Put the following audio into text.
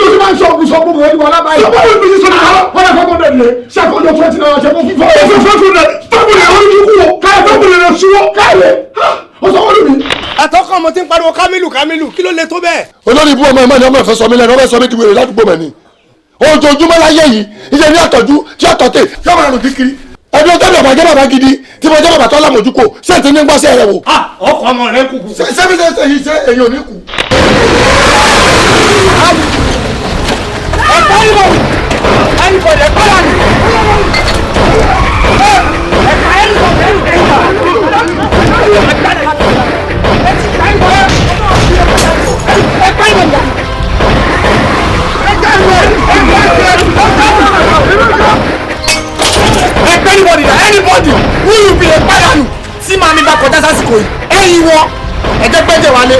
Ló ti máa ń sọ sọ gbogbo ẹni wà lábàáyé. Sọ báwo ni sọ náà wọ́n yà 500 lé ṣàkóso ₦20 ṣe fún fífọ́. Ó fi 500 500 ó ní kú o. Káyọ̀ 500 lọ síwọ́ káyọ̀ ó sọ wọ́n lù mí. Àtọkọ ọmọ tí ń pariwo Kamilu Kamilu, kí ló lè tó bẹ́ẹ̀? Olórí ibú ọmọ ẹ̀mọ́ ni ọmọ ẹ̀fẹ́ sọ mí lẹ́nu, ọmọ ẹ̀ sọ mí di wèrè ládùúgbò mẹ́ni. Ojoojúmọ́ láyé yìí, iṣẹ́ ní àtọ̀jú tí ọ̀tọ̀ tè yọ̀ọ́ máa rùn kíkiri. Ẹbí ọjọ́ mi ọ̀bà jẹ́ bàbá gidi tí mo jẹ́ bàbá tó lámòjúkò ṣé ti ní gbọ́sẹ̀ rẹ̀ wò. Ọkọ ọmọ rẹ kúkú. Ṣé bí ṣe ṣe yìí, ṣé èyí ò ní kú? Ẹ̀ka ìbò ẹnìbọ̀dì ẹ̀ka wà ní. Ẹ̀ka ẹnìbọ̀dì ẹ̀ka ìbò. Ẹ̀ka anybody anybody who you be, ẹ̀ka dànù tí màmí bá kọjá sásìkò yìí, ẹ̀yìn wọn ẹ̀jẹ̀ gbẹ́jẹ̀ wálé.